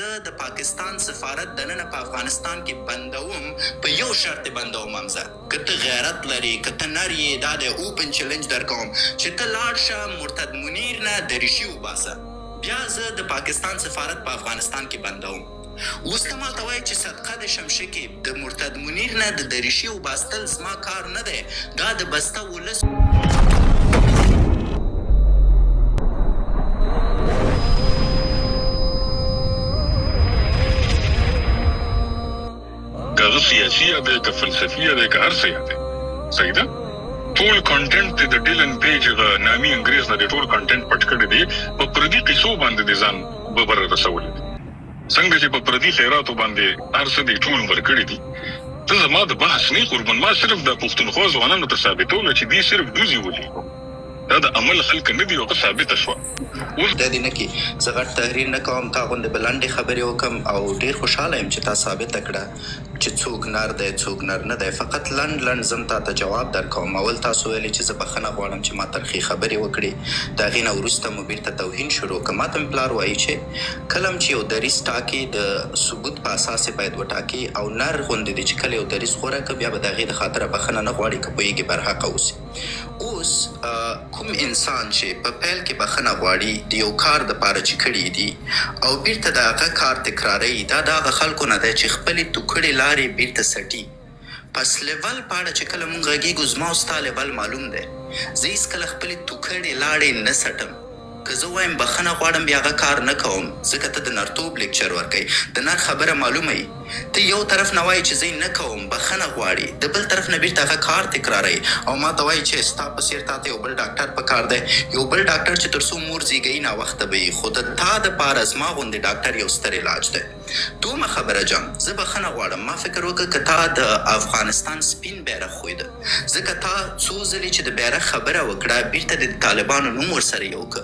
زه د پاکستان سفارت دننه په افغانستان کې بندوم، په یو شرط یې بندوم حمزه، که ته غیرت لرې، که ته نر یې، دا دی اوپن چلنج درکوم چې ته لاړ شه مرتد منیر نه دریشي وباسه، بیا زه د پاکستان سفارت په افغانستان کې بندوم. اوس ته ماته وایې چې صدقه دې شم شکیب، د مرتد منیر نه د دریشي وباستل زما کار نه دی، دا د بسته ولس. که هغه سیاسي یا دی که فلسفي یا دی که هر څه یا دی، صحیح ده، ټول کنټینټ دی د ډیلن پیج هغه نامي انګریز نه دی ټول کنټینټ پټ کړی دی، په پردي قصو باندې دی ځان ببره رسولی دی، څنګه چې په پردي خیراتو باندې هر څه دی ټول عمر کړی دي. ته زما د بحث نه قربان، ما صرف د پښتونخوا ځوانانو ته ثابتوله چې دی صرف ډوزي ولي، دا د عمل خلک نه دي، هغه ثابته شوه اوس. خدای دې نه کړي زه غټ تحریر نه کوم، تا غوندې به لنډې خبرې وکړم او ډېر خوشحاله یم چې تا ثابته کړه چې څوک نر دی څوک نر نه دی، فقط لنډ لنډ زم تاته جواب درکوم. اول تاسو ویلې چې زه بخښنه غواړم چې ما ترخې خبرې وکړې، د هغې نه وروسته مو بیرته توهین شروع کړ. ماته مې پلار وایي چې کله هم چې یو دریځ ټاکې د ثبوت په اساس یې باید وټاکې او نر غوندې دې چې کله یو دریځ غوره کړ بیا به د هغې د خاطره بخښنه نه غواړې که پوهیږې برحقه اوسې. اوس کوم انسان چې په پیل کې بخښنه غواړي د یو کار د پاره چې کړي یې دي او بیرته د هغه کار تکراروي دا د هغه خلکو نه دی چې خپلې توکړې لارې بیرته څټي. پس لیول په اړه چې کله مونږ غږیږو زما او ستا لیول معلوم دی. زه هیڅکله خپلې توکړې لاړې نه څټم. که زه ووایم بخښنه غواړم بیا هغه کار نه کوم ځکه ته د نرتوب لیکچر ورکوي. د نر خبره معلومه وي. ته یو طرف نه وایې چې زه یې نه کوم بخښنه غواړي د بل طرف نه بیرته هغه کار تکراروي او ماته وایې چې ستا په څیر تاته یو بل ډاکټر په کار دی. یو بل ډاکټر چې تر څو مور زیږوي ناوخته به وي خو د تا د پاره زما غوندې ډاکټر یو ستر علاج دی. دومه خبره جان زه بخښنه غواړم ما فکر وکړ که تا د افغانستان سپین بیرغ ښویده ځکه تا څو ځلې چې د بیرغ خبره وکړه بیرته دې د طالبانو نوم ورسره یو که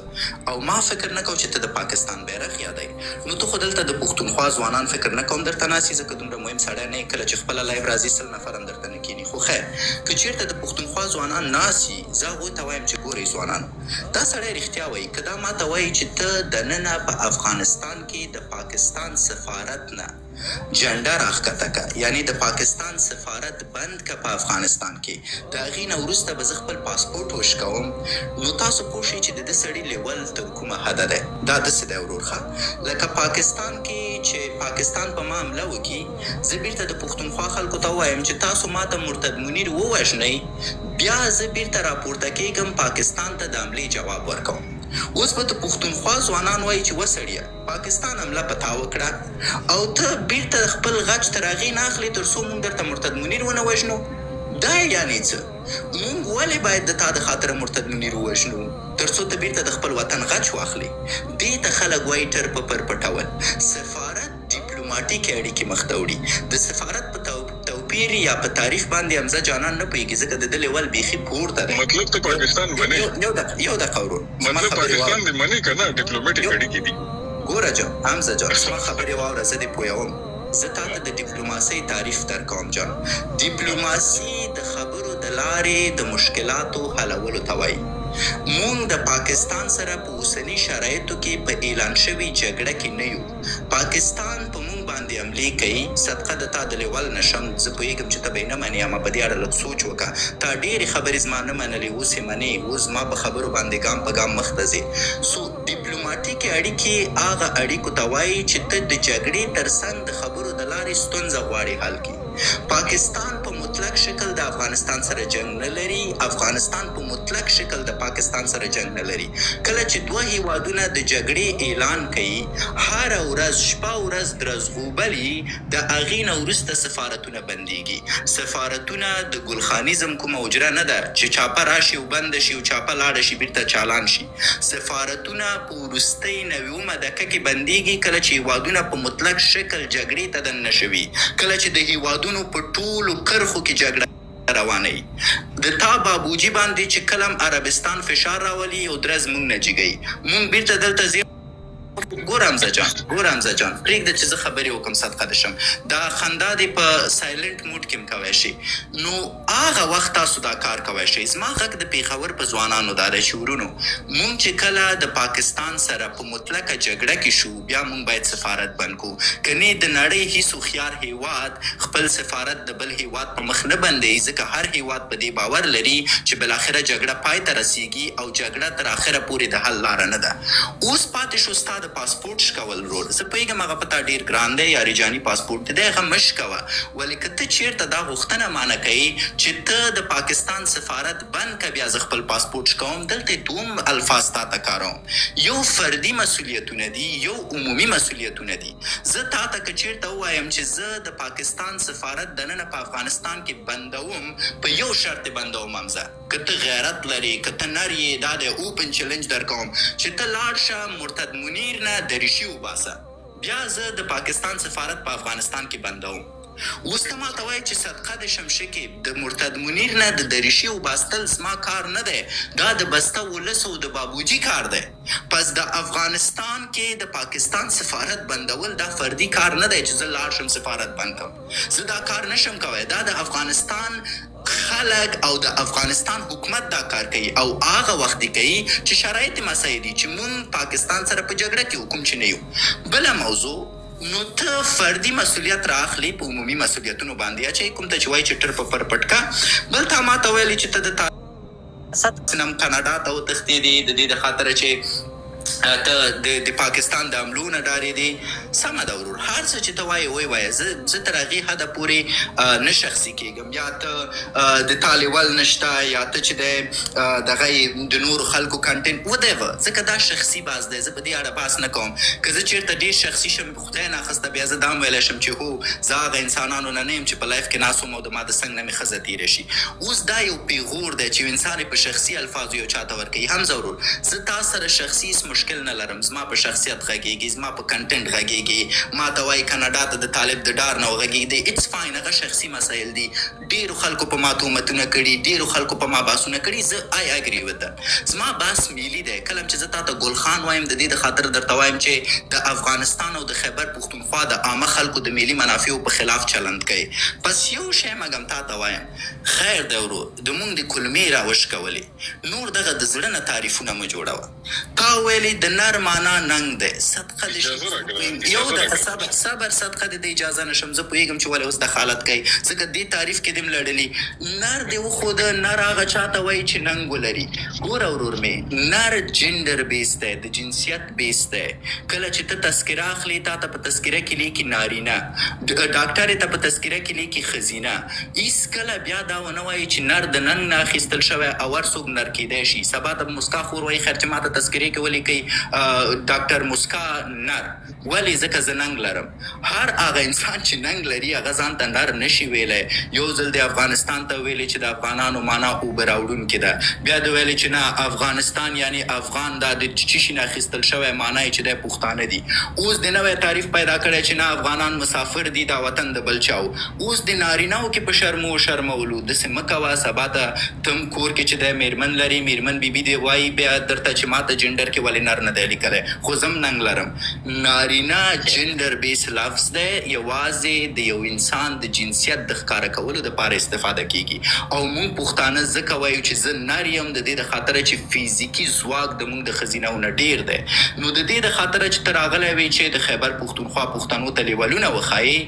او ما فکر نه کاو چې ته د پاکستان بیرغ یادوي نو ته خو دلته د پښتونخوا ځوانان فکر نه کوم درته ناست یې ځکه دومره مهم سړی نه یې کله چې خپله لایف راځي 100 نفر هم درته نه کیني خو خیر که چیرته د پښتونخوا ځوانان ناست یي زه هغوی ته وایم چې ګورئ ځوانانو دا سړی رښتیا وایي که دا ماته وایي چې ته دننه په افغانستان کې د پاکستان سفارت نه جنډه راښکته که یعنی د پاکستان سفارت بند که په افغانستان کې د هغې نه وروسته به زه خپل پاسپورټ وشکوم نو تاسو پوه شئ چې د ده سړي لیول تر کومه حده دی. دا دسې دی ورور ښه لکه پاکستان کې چې پاکستان په ما حمله وکړي زه بیرته د پښتونخوا خلکو ته ووایم چې تاسو ماته مرتد منیر ووژنئ بیا زه بیرته راپورته کیږم پاکستان ته د حملې جواب ورکوم. اوس به د پښتونخوا ځوانان وایي چې وه سړیه پاکستان حمله په تا وکړه او ته بیرته خپل غچ تر هغې نه اخلې تر څو مونږ درته مرتد منیر ونه وژنو؟ دا یعنې څه؟ مونږ ولې باید د تا د خاطره مرتد منیر ووژنو تر څو ته بیرته د خپل وطن غچ واخلې؟ دې ته خلک وایي ټر په پر پټول. سفارت ډیپلوماټیکې اړیکې مخته وړي. د سفارت په توپیر یا په تعریف باندې حمزه جانان نه پوهیږي ځکه د ده لیول بیخي پورته دی. مطلب ته پاکستان منې؟ یو دقیقه ورور زما مطلب خبرې پاکستان واوره. دې منې که نه ډیپلوماټیک اړیکې دي. ګوره جان حمزه جان زما خبرې واوره زه دې پوهوم. زه تاته د ډیپلوماسۍ تعریف درکوم جان. ډیپلوماسي د خبرو د لارې د مشکلاتو حلولو ته وایي. مونږ د پاکستان سره په اوسني شرایطو کې په اعلان شوې جګړه کې نه یو. پاکستان په مونږ باندې حملې کوي، صدقه د تا د لېول نه شم، زه پوهېږم چې ته به یې نه منې، اما په دې اړه لږ سوچ وکړه، تا ډېرې خبرې زما نه منلې، اوس یې منې، اوس زما په خبرو باندې ګام په ګام مخته ځې. څو ډیپلوماټیکې اړیکې هغه اړیکو ته وایي چې ته د جګړې تر څنګ د خبرو د لارې ستونزه غواړې حل کړې. پاکستان په مطلق شکل د افغانستان سره جنګ نه لري، افغانستان په مطلق شکل د پاکستان سره جنګ نه لري. کله چې دوه هیوادونه د جګړې اعلان کوي، هره ورځ شپه ورځ درزغوبلي، د هغې نه وروسته سفارتونه بندیږي. سفارتونه د ګلخانیزم کومه حجره نه ده چې چاپه راشي او بنده شي او چاپه لاړه شي بیرته چالان شي. سفارتونه په وروستۍ نویومه دکه کې بندیږي کله چې هیوادونه په مطلق شکل جګړې ته دننه شوي، کله چې د هیوادونو په ټولو کرښو کې جګړه روانه وي. د تا بابوجي باندې چې کله هم عربستان فشار راولي یو درز مونږ نه جګوي، مونږ بیرته دلته زیرمه. ګوره حمزه جان، ګوره حمزه جان، پرېږده چې زه خبرې وکم، صدقه دې شم. دا خندا دې په سایلنټ موډ کې هم کوی شي. نو هغه وخت تاسو دا کار کوی شئ. زما غږ د پېښور په ځوانانو دا دی چې ورونو، مونږ چې کله د پاکستان سره په مطلقه جګړه کې شو، بیا مونږ باید سفارت بند کړو. کنې د نړۍ هیڅ هوښیار هیواد خپل سفارت د بل هیواد په مخ نه بندوي، ځکه هر هیواد په دې باور لري چې بالاخره جګړه پای ته رسیږي او جګړه تر اخره پورې د حل لاره نه ده. اوس پاتې شو ستا د پاسپورټ شکول ورور، زه پوهیږم هغه په تا ډیر ګران دی، یاري جاني پاسپورټ دې دی، هغه مه شکوه، ولې که ته چیرته دا غوښتنه مانه کوي چې ته د پاکستان سفارت بند که بیا زه خپل پاسپورټ شکوم، دلته دوم الفاظ تاته کاروم. یو فردي مسولیتونه دي، یو عمومي مسولیتونه دي. زه تاته که چیرته ووایم چې زه د پاکستان سفارت دننه په افغانستان کې بندوم، په یو شرط یې بندوم حمزه، که ته غیرت لرې، که ته نر یې، دا دی اوپن چیلنج درکوم چې ته لاړ شه مرتد منیر نه دریشي وباسه، بیا زه د پاکستان سفارت په افغانستان کې بندوم. اوس ته ماته وایې چې صدقه دې شم شکیب، د مرتد منیر نه د دریشي اوباستل زما کار نه دی، دا د بسته ولس او د بابوجي کار دی. پس د افغانستان کې د پاکستان سفارت بندول دا فردي کار نه دی چې زه لاړ شم سفارت بند کړم، زه دا کار نه شم کوی. دا د افغانستان خلک او د افغانستان حکومت دا کار کوي، او هغه وخت یې کوي چې شرایط مساعد دي چې مونږ پاکستان سره په جګړه کې یو، کوم چې نه یو. بله موضوع، نو ته فردي مسولیت را اخلې په عمومي مسولیتونو باندې اچوي، کوم ته چې وایي چې ټر په پر پټکه. بل تا ماته ویلې چې ته د طالب نم کاناډا ته وتښتېدې د دې د خاطره چې ته د پاکستان د عملو نه ډارېدې. سمه ده ورور، هر څه چې ته وایې ویې وایه، زه تر هغې حده پورې نه شخصي کېږم. یا ته د تا لیول نشته، یا ته چې دی دغه یې د نورو خلکو کنټینټ whatever، ځکه دا شخصي بحث دی، زه په دې اړه بحث نه کوم. که زه چېرته ډېر شخصي شم، خدای ناخواسته بیا زه دا هم ویلی شم چې هو، زه هغه انسانانو نه نه یم چې په لایف کې ناست وم او د ما د څنګ نه مې ښځه تېره شي. اوس دا یو پیغور دی چې یو انسان یې په شخصي الفاظو یو چاته ورکوي. حمزه ورور، زه تا سره شخصي هیڅ مشکل نه لرم، زما په شخصیت غږیږي، زما په کنټینټ غږیږي، ما ته وایي کاناډا ته د طالب د ډار نه وغږیږي، it's fine، هغه شخصي مسایل دي. ډېرو خلکو په ما تهمتونه کړي، ډېرو خلکو په ما بحثونه کړي، زه I agree with them. زما بحث ملي دی. کله چې زه تاته ګل خان وایم، د دې د خاطر درته وایم چې د افغانستان او د خیبر پښتونخوا د عامه خلکو د ملي منافعو په خلاف چلند کوي. پس یو شی مګم تاته وایم، خیر دی ورور، د مونږ د کلمې را وشکولې، نور دغه د زړه نه تعریفونه مه جوړوه. تا ویلې د نر معنا ننګ دی، صدقه دې شم، اجازه راکړه، یو اجازه دقیقه راکړه. صبر صبر، صدقه دې د اجازه نشم. زه پوهېږم چې ولې اوس دخالت کوي، ځکه دې تعریف کې دې هم لړلي. نر دې وښوده، نر هغه چاته وایي چې ننګ ولري. ګوره ورور مې، نر جندر بیس دی، د جنسیت بیس دی. کله چې ته تذکره اخلې، تا ته په تذکره کې لیکي نارینه، ډاکټر ته په تذکره کې لیکي ښځینه. هیڅکله بیا دا ونه وایي چې نر د ننګ نه اخیستل شوی او هر څوک نر کېدای شي. سبا ته مسکا خور وایي خیر چې ما ته تذکرې کې ولیکئ ډاکټر مسکا نر، ولې؟ ځکه زه ننګ لرم. هر هغه انسان چې ننګ لري هغه ځان ته نر نشي ویلی. یو ځل د افغانستان ته ویلې چې د افغانانو معنا اوبه راوړونکې ده، بیا د ویلې چې نه، افغانستان یعنی افغان دا د چیشي نه اخیستل شوی، معنا یې چې دی پښتانه دي. اوس د نوی تعریف پیدا کړی چې نه، افغانان مسافر دي، دا وطن د بل چا و. اوس د نارینهو کې په شرمو شرمولو. داسې مه کوه. سبا ته تم کور کې چې دی میرمن لري، میرمن بیبي دی وایي بیا درته چې ما ته جنډر کې ولې نر نه دی لیکلی، خو زه هم ننګ لرم. نارینه جنډر بیس لفظ دی، یوازې د یو انسان د جنسیت د ښکاره کولو دپاره استفاده کیږي. او مونږ پښتانه ځکه وایو چې زه نر یم، د دې د خاطره چې فزیکي ځواک د مونږ د ښځینهو نه ډیر دی. نو د دې د خاطره چې ته راغلی وې چې د خیبر پښتونخوا پښتنو ته لیولونه وښایې،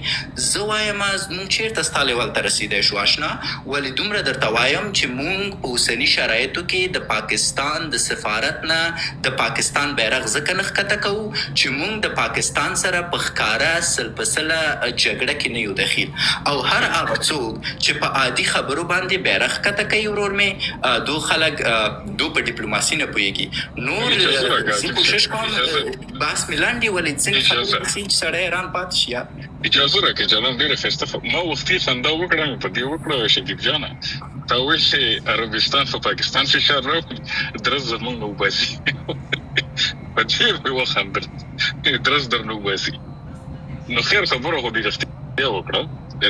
زه وایم مونږ چیرته ستا لیول ته رسیدای شو آشنا؟ ولې دومره درته وایم چې مونږ په اوسني شرایطو کې د پاکستان د سفارت نه د پاکستان بیرغ ځکه نه ښکته کوو چې مونږ د پاکستان سره په ښکاره سل په سله جګړه کې نه یو دخیل. او هر هغه څوک چې په عادي خبرو باندې بیرغ ښکته کوي ورور مې، دو خلک دو په ډیپلوماسي نه پوهیږي. نور اجازه راکړه زه عاطف کوشش صاحب، کوم اجازه بحث مې لنډ وي، ولې ځینې خبرې اجازه داسې چې سړی حیران پاتې شي. اجازه راکړه جانان، ډېره ښایسته. ما وختي خندا وکړه، مې په دې وکړه شکیب جانه، تا ویل چې عربستان په پاکستان فشار راوړي، درز زمونږ نه وباسي. په دې مې وخندل، درز درنه وباسي. نو خیر، خبره خو دې رښتیا وکړه،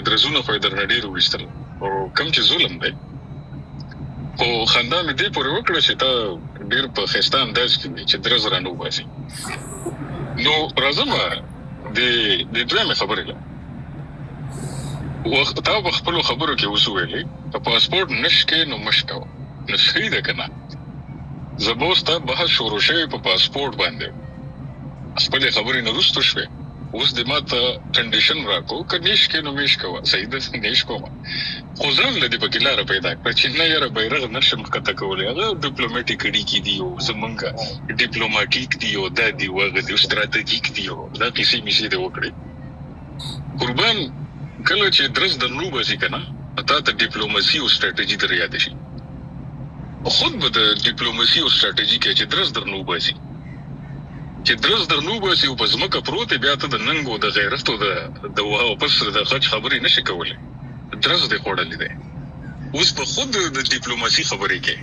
درزونه خو یې درنه ډېر وویستل، او کوم چې ظلم دی. خو خندا مې دې پورې وکړه چې تا ډېر په ښایسته انداز کې وې چې درز رانه وباسي. نو راځم د د دویمې خبرې له وخت. تا په خپلو خبرو کې اوس ویلې، که پاسپورټ نشکې نو مشکوه، نو صحیح ده که نه؟ زه به اوس تا بحث شروع شوی په پاسپورټ باندې، خپلې خبرې نه وروسته شوې، اوس دې ما ته کنډیشن راکو، که نشکې نو مش کوه. صحیح ده، نش کوم، خو ځان له دې پکې لاره پیدا کړه چې نه یاره، بیرغ نشم ښکته کولی، هغه ډیپلوماټیک اړیکې دي او زمونږ ډیپلوماټیک دي او دا دي او هغه دي او ستراتیژیک دي او دا قصې میسې دې وکړې. قربان، کله چې درز در نو باسي که نه، تا ته ډیپلوماسي او ستراتیژي در یاد شي. خود به د ډیپلوماسي او ستراتیژي کې چې درز در نو باسي، چې درز در نو باسي او په ځمکه پروت، بیا ته د ننګ او د غیرت او د واپس د غچ خبرې نشي کولی. درز دې خوړلې دی، اوس په خود د ډیپلوماسي خبرې کې.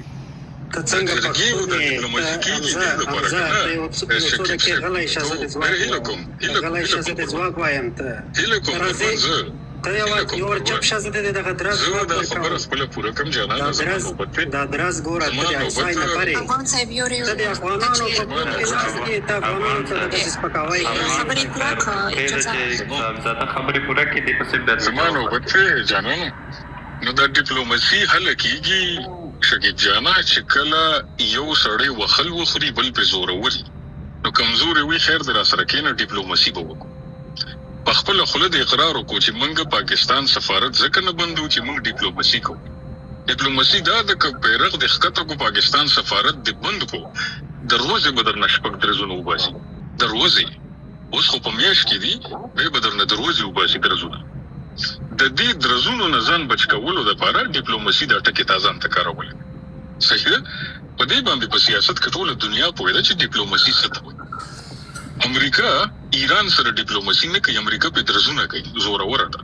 ته څنګه جرګې او پښتون د یې؟ ډیپلوماسي ته کېږي حمزه دې لپاره حمزه، که نه؟ ته یو څو شکیب دقیقې صاحب غلی شه، زه ته د ځواب هیله وایم. کوم، ته هیله کوم، غلی هیله شه، زه کوم د قربان، ځواب وایم. ته هیله کوم ته راځې، قربان، زه ته یو هیله کوم یو ور چپ قربان، شه، زه د دغه درز زه ځواب دا خبره درکوم. خپله پوره کوم دا جانانه، زما درز نوبت دی. دا درز ګوره، ته زما د نوبت ایسای نفر یې، افغان صاحب، یو ته د یو افغانانو چې په زما کور کې نوبت ناست دی. یې، ته افغان افغانانو ته صاحب، دغسې سپکاوی کوې. افغان خبرې صاحب پوره خیر، که پرېږده اجازه. چې صاحبزاده خبرې پوره کړي، دې پسې بیا ته زما جواب نوبت ورکړي. دی جانانه. نو دا ډیپلوماسي هله کیږي شکیب جانه چې کله یو سړی وخل وخوري، بل پې زوروري، نو کمزوري وي، خیر دې را سره کښېنه، ډیپلوماسي به وکړو. په خپله خوله د اقرار وکړو چې موږ پاکستان سفارت ځکه نه بندو چې موږ ډیپلوماسي کوو. ډیپلوماسي دا ده، که بیرغ دې ښکته کو، پاکستان سفارت دې بند کو، د ورځې به درنه شپږ درزونه وباسي، د ورځې. اوس خو په میاشت کې دي، بیا به درنه د ورځې وباسي درزونه. د دې درزونو نه ځان بچ کولو لپاره ډیپلوماسي دا ټکی تا ځان ته کارولې، صحیح ده؟ په دې باندې په سیاست کې ټوله دنیا پوهېده چې ډیپلوماسي څه ته وایي. امریکا ایران سره ډیپلوماسي نه کوي، امریکا په درزونه کوي، زوروره ده.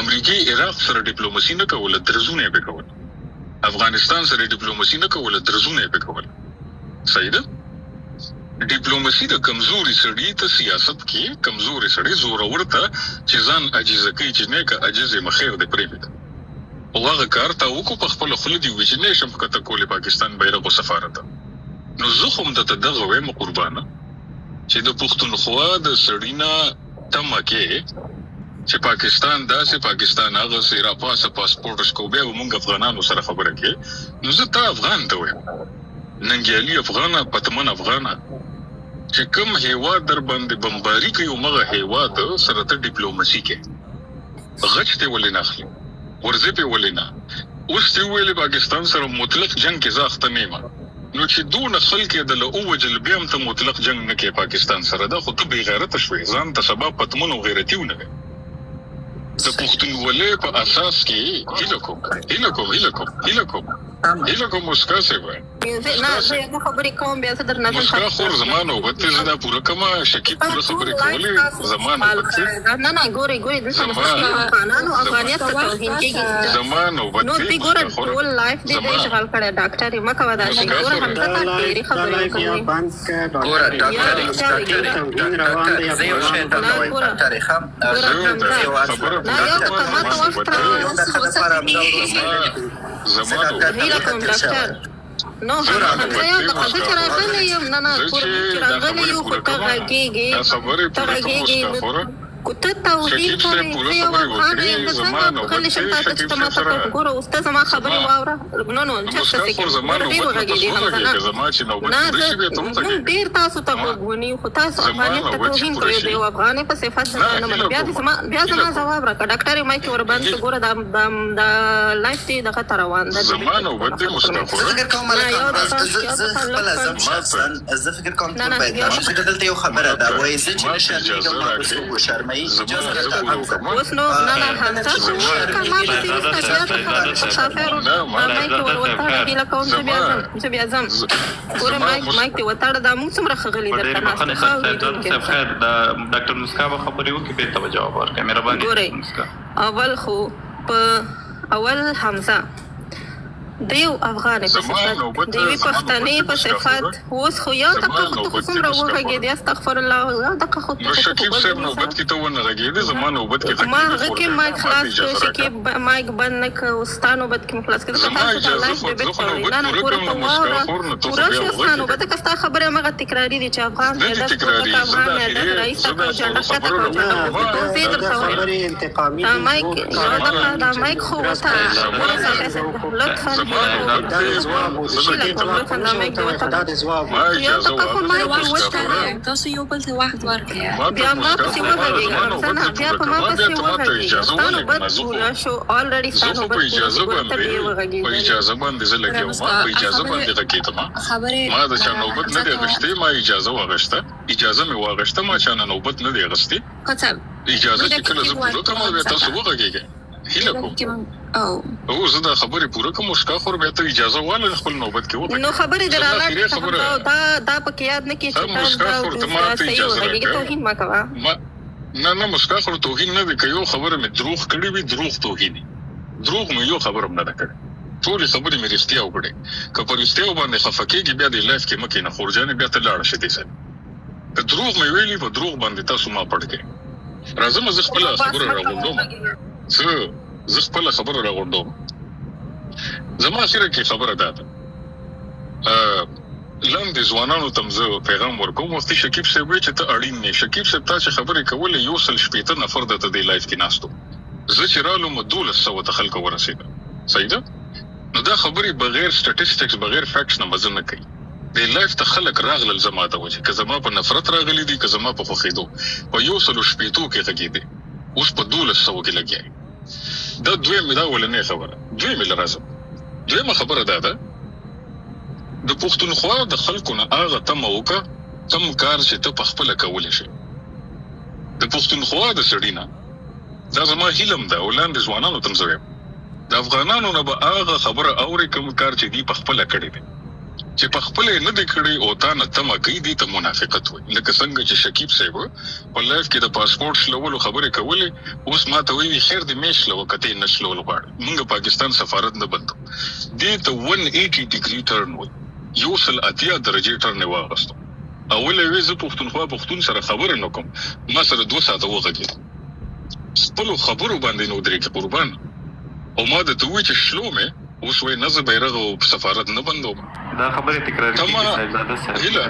امریکې عراق سره ډیپلوماسي نه کوله، درزونه یې پې کول. افغانستان سره ډیپلوماسي نه کوله، درزونه یې پې کول، صحیح ده؟ ډیپلوماسي د کمزوري سړي ته سیاست کې، کمزوري سړی زورور ته چې ځان عاجزه کوي چې نه که عاجز یم، خیر دې، پرېږده. او هغه کار تا وکړو، په خپله خوله دې وویل چې نه شم ښکته کولی پاکستان بیرغ او سفارت. نو زه خو هم درته دغه وایم قربانه، چې د پښتونخوا د سړي نه تمه کې چې پاکستان داسې، پاکستان هغسې، راپاسه پاسپورټ شکو، بیا به مونږ افغانانو سره خبره کې. نو زه تا افغان ته وایم، ننګیالي افغانه، پتمن افغانه، چې کوم هیواد در باندې بمباری کوي، همغه هیواد سره ته ډیپلوماسي کې. غچ ته ولې نه اخلي؟ ورځې په ولې نه؟ اوس ته ویلې پاکستان سره مطلق جنگ کې زه اخته نه یم، نو چې دونه خلک یې د له ووجل، بیا هم ته مطلق جنگ نه کې پاکستان سره، دا خو ته بې غیرته شوې. ځان ته سبا پتمن او غیرتي ونه د پښتونولۍ په اساس کې. هیله کوم، هیله کوم، هیله کوم، هیله کوم، هیله کوم مسکا صاحب. نه، زه یو خبرې کوم، بیا زه درنه ځم. مسکا خور، زما نوبت دی، زه دا پوره کوم. شکیب پوره خبرې کولې، زما نوبت دی. نه نه، ګوري ګوري، دلته مستقیم افغانانو افغانیت ته توهین کیږي. زما نوبت نو دی. دی ګوره، ټول live دې دی اشغال کړی. ډاکټر مکه ودا شي، ګوره همزه، تا ډېرې خبرې وکړې. ګوره ډاکټر، ډاکټر، ډاکټر، زه یو شی درته وایم ډاکټر. ښه، نه، یو ته ما ته وخت یو دقیقه لپاره حمزه ورور. زما هیله کوم ډاکټر. نو حمزه، یو دقیقه، زه چې راغلی یم، نه نه، چې راغلی یو، خو ته غږېږې، ته غږېږې، کو ته توهین کوې. زه یو افغان یم، زه څنګه غلی شم تا ته چې ته ما ته ګوره؟ اوس ته زما خبرې واوره. نو نو چرته څه ګوره، ډېر وغږېدې حمزه. نه نه، زه مونږ ډېر تاسو ته غوږ ونیو، خو تاسو افغانیت ته توهین کوئ د یو افغانې په صفت. زما نه منم. بیا زما ځواب راکړه ډاکټر. مایک وربند کړه. ګوره، دا دا دا live دی دغه ته روان ده. زما نوبت دی مسکا خور. زه فکر کوم زه خپله ځم شخصا، زه فکر کوم ټول باید لاړ شو، ځکه دلته یو خبره ده، وایي زه چې نه شرمېږم، ما به څوک وشرموي؟ اجازه راکړه حمزه. اوس نو نه نه، حمزه خو وکړه، ما پسې وروسته بیا ته مسافر مایک ور وتاړه. هیله کوم، زه بیا ځم، زه بیا ځم. ګوره، مایک دې وتاړه. دا موږ څومره ښه غلي په درته ډېرې ناست بخښنې یو، ښه سره صاحبزاده اورېدونکي. صاحب، خیر د ډاکټر مسکا به خبرې وکړي، بېرته به جواب ورکړي. مهرباني ګورئ، ډاکټر مسکا. اول خو په اول حمزه د یو افغان په زما صفت، نوبت د یوې زما نوبت پښتنې دی په مسکا صفت. خوره. اوس خو یو زما دقیقه خو ته خو نوبت دی څومره مسکا خوره. وغږېدې، استغفر الله، یو دقیقه خو نو ته خو شکیب غوږ صاحب ونیسه. نوبت کې ته ونه غږېدې، زما نوبت کې ما غږېدې هغه خور کې جانه، مایک ما ته خلاص کړ، اجازه راکړه. شکیب مایک بند نه کړ، او ستا نوبت کې مې خلاص کړ، ځکه زما تاسو دا اجازه لایف خو ډیبیټ زه خو کوئ. نوبت نه نه پوره ګوره کړم ته نو مسکا واوره، خور، نو ته خو پوره بیا شو ستا وغږېدې. نوبت، ځکه ستا خبرې همغه تکراري دي چې افغان نه دی دي ډز پورته تکراري، کړه، زه افغان د دی ډز اخرې راایسته زه کړه، د جنډه خپلو ښکته خبرو کړه، جنډه راغونډوم. پورته کړه. زه یې د درته وایم. خبرې انتقامي دا دي، مایک زور یو زما دقیقه، کاروي دا چې مایک خو درز وته زما ورسه، لطفا زما هیله نوبت کوم، دا دی د ځواب و، د زه هیله شکیب کوم لګېدم. ځواب لطفا خو دا نشم مایک دې ورکولی، خو وته. دا د ځواب و. ما یو اجازه دقیقه خو واغسته مایک مسکا وته. خوره. تاسو یو بل ته وخت ورکړئ. ما ته بیا ما مسکا پسې خور، ما وغږېږه زما حمزه، نوبت نه زه بیا پوره په ما کړم، ما بیا پسې ته ما ته وغږېږه، اجازه ستا ولې نوبت کنه، زه خو پوره شو الریډي، زه ستا خو په نوبت پوره اجازه شو، ګوره ته باندې ډېر په وغږېدلې. اجازه باندې زه لګیا وم، مسکا په اجازه خبرې باندې غږېدم. خبرې ما د چا نوبت نه حمزه دی ته غشتې، ما اجازه واغشته، اجازه مې واغشته، ما چا نه نوبت نه دی غشتې. کڅه اجازه دوه چې کله دقیقې زه پوره ورکړه کړم بیا حمزه تاسو ته. وغږېږئ، هیله دوه کوم. دقیقې مونږ او او زه دا خبرې پوره کوم، مسکا خور، بیا ته اجازه واله خپل نوبت کې نو وغږېږه. خبرې د زما رالاندې اخیری ته خبره حمزه، او دا دا پکې یاد نه کړې چې ها ته مسکا دا خور، ته ما ته صحیح اجازه وغږېږې، راکړه. توهین مه کوه. ما نه نه مسکا خور، توهین نه دی، که یو خبره مې دروغ کړې وي دروغ توهین دی. دروغ مې یو خبره هم نه ده کړې، ټولې خبرې مې رښتیا وکړې. که په رښتیاو باندې خفه کېږي بیا دې لایف کې مه کښېنه خورجانې، بیا ته لاړه شې دې ځای. که دروغ مې ویلي په دروغ باندې تاسو ما پټ کړئ. راځم زه خپله بس خبره مه کوه راغونډوم، وغږېږه. زه زه خپله خبره راغونډوم. زما اخره کې خبره دا ده، لاندې ځوانانو ته هم زه پیغام ورکوم. وختي شکیب صاحب وی چې ته اړین نه، شکیب صاحب تا چې خبرې کولې 160 نفر درته دې لایف کې ناست وو، زه چې رالم 1200 ته خلکو ورسېده. صحیح ده؟ نو دا خبرې بغیر سټاتستکس بغیر فیکټس نه مزه نه کوي. دې لایف ته خلک راغلل زما د وجې، که زما په نفرت راغلي دي که زما په خوښېدو، په 160 کې غږېدې، اوس په 1200 کې لګیا یې. دا دویمه دا اولنۍ خبره. دویمې له راځم، دویمه خبره دا ده، د پښتونخوا د خلکو نه هغه تمه وکړه کم کار چې ته پخپله کولی شې. د پښتونخوا د سړي نه دا زما هیله هم ده او لاندې ځوانانو ته هم زه وایم، د افغانانو نه به هغه خبره اورې کوم کار چې دوی پخپله کړی دی. چې پخپله یې نه دی کړی او تا نه تمه کوي دې ته منافقت وایي. لکه څنګه چې شکیب صاحب په لایف کې د پاسپورټ شلولو خبرې کولې، اوس ما ته وایي خیر دې مې شلوه که ته یې نه شلول غواړې، موږ پاکستان سفارت نه بندو. دې ته 180 ډګري ټرن وایي، 180 درجې ټرن یې واغستو. اول یې وی زه پښتونخوا پښتون سره خبره نه کوم، ما سره 2 ساعته وغږېد، خپلو خبرو باندې نه ودرېږي قربان. او ما درته وویل چې شلو مې، اوس وایي نه زه بیرغ او سفارت نه بندوم. دا خبرې تکراري کېږي تمه صاحبزاده صاحب. هیله.